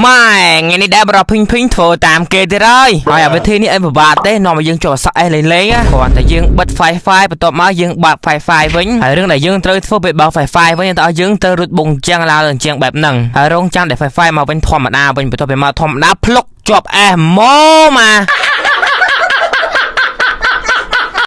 ម៉ែថ្ងៃនេះដែរបរោះភីងភីងធ្វើតាមគេទៀតហើយហើយអាវិធីនេះអីពិបាកទេនាំឲ្យយើងចូលអសក់អេលេងលេងគ្រាន់តែយើងបិទ Wi-Fi បន្ទាប់មកយើងបើក Wi-Fi វិញហើយរឿងដែលយើងត្រូវធ្វើពេលបើក Wi-Fi វិញតើយើងត្រូវរត់បុងជាងឡើងអញ្ចឹងបែបហ្នឹងហើយរងចាំតែ Wi-Fi មកវិញធម្មតាវិញបន្ទាប់ពីមកធម្មតាភ្លុកជាប់អេម៉ូមក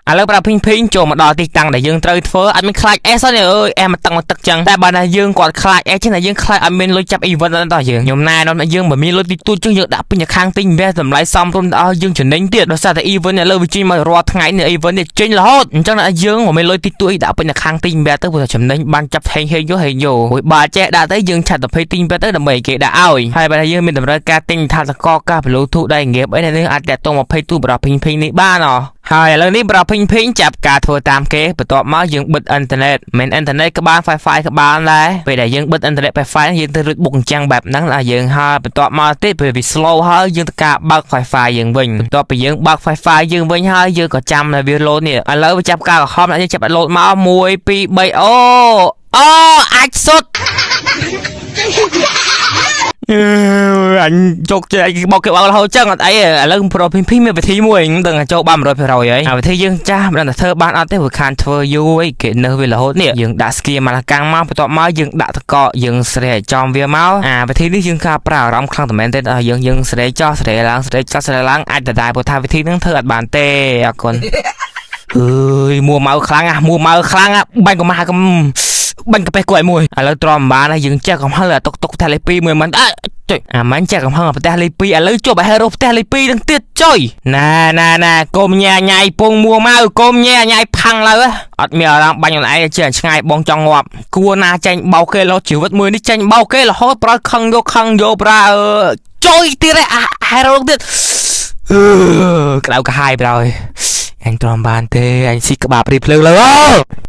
ឥឡូវប្រាប់ភីងភីងចូលមកដល់ទីតាំងដែលយើងត្រូវធ្វើអត់មានខ្លាចអេសទេអើយអេមកតឹងមកទឹកចឹងតែបើណាយើងគាត់ខ្លាចអេចឹងតែយើងខ្លាចអត់មានលុយចាប់ event ដល់យើងខ្ញុំណែនាំថាយើងមិនមានលុយទីទូចចឹងយើងដាក់ពេញខាងទិញវាតម្លៃសមរម្យដល់យើងចំណេញទៀតដោយសារតែ event ឥឡូវវាចេញមករាល់ថ្ងៃនេះ event នេះចេញរហូតអញ្ចឹងណាយើងមិនមានលុយទីទូចដាក់ពេញខាងទិញវាទៅព្រោះតែចំណេញបានចាប់ហេងហេងយោហេងយោរួយបើចេះដាក់ទៅយើងឆាត់ទៅភ័យទិញវាទៅដើម្បីគេដាក់ឲ្យហើយបើថាយើងមានតម្រូវការទិញថាតកកាស Bluetooth ដែរងាបអីនេះអាចតាក់ទង20ទូបរោះភីងភីងនេះបានអ ហើយឥឡូវនេះប្រភេងភេងចាប់ការធ្វើតាមគេបន្ទាប់មកយើងបិទអ៊ីនធឺណិតមិនអ៊ីនធឺណិតក៏បាន Wi-Fi ក៏បានដែរពេលដែលយើងបិទអ៊ីនធឺណិត Wi-Fi យើងទៅរត់បុកអញ្ចឹងបែបហ្នឹងដល់យើងហើយបន្ទាប់មកទៀតពេលវា slow ហើយយើងទៅការបើក Wi-Fi យើងវិញបន្ទាប់ពីយើងបើក Wi-Fi យើងវិញហើយយើងក៏ចាំតែវា load នេះឥឡូវវាចាប់ការក្រហមយើងចាប់ឲ្យ load មក1 2 3អូអូអាចសុទ្ធ អឺអញជោគជ័យបោកគេបោករហូតចឹងអត់អីឥឡូវប្រូភីងភីងមានវិធីមួយខ្ញុំដឹងថាចូលបាន100%ហើយអាវិធីយើងចាស់មិនដឹងថាធ្វើបានអត់ទេព្រោះខានធ្វើយូរអីគេនៅវារហូតនេះយើងដាក់ស្គៀមកកាំងមកបន្ទាប់មកយើងដាក់តកយើងស្រែឲ្យចំវាមកអាវិធីនេះយើងការប្រើអារម្មណ៍ខ្លាំងតែមែនទេដល់យើងយើងស្រែចោះស្រែឡើងស្រែចោះស្រែឡើងអាចដដែលព្រោះថាវិធីហ្នឹងធ្វើអត់បានទេអរគុណអើយមួម៉ៅខ្លាំងណាស់មួម៉ៅខ្លាំងណាស់បាញ់កំហាកំបាញ់កាពេះគួរឲ្យមួយឥឡូវទ្រាំមិនបានហើយយើងចេះកំហឹងអាតុកតុកផ្ទះលេខ2មួយមិនអើចុយអាម៉ាញ់ចេះកំហឹងអាផ្ទះលេខ2ឥឡូវជប់ឲ្យហេរ៉ូផ្ទះលេខ2នឹងទៀតចុយណែណែណែកុំញ៉ែញ៉ៃពងមួម៉ៅកុំញ៉ែញ៉ៃផាំងឡើយអត់មានអារម្មណ៍បាញ់ខ្លួនឯងចេះឆ្ងាយបងចង់ងាប់គួរណាចាញ់បោកគេរហូតជីវិតមួយនេះចាញ់បោកគេរហូតប្រើខឹងយកខឹងយកប្រើចុយទៀតអាហេរ៉ូទៀតអឺក្តៅក្រហាយប្រយអញទ្រាំបានទេអញស៊ីក្បាលព្រីភ្លើងលើ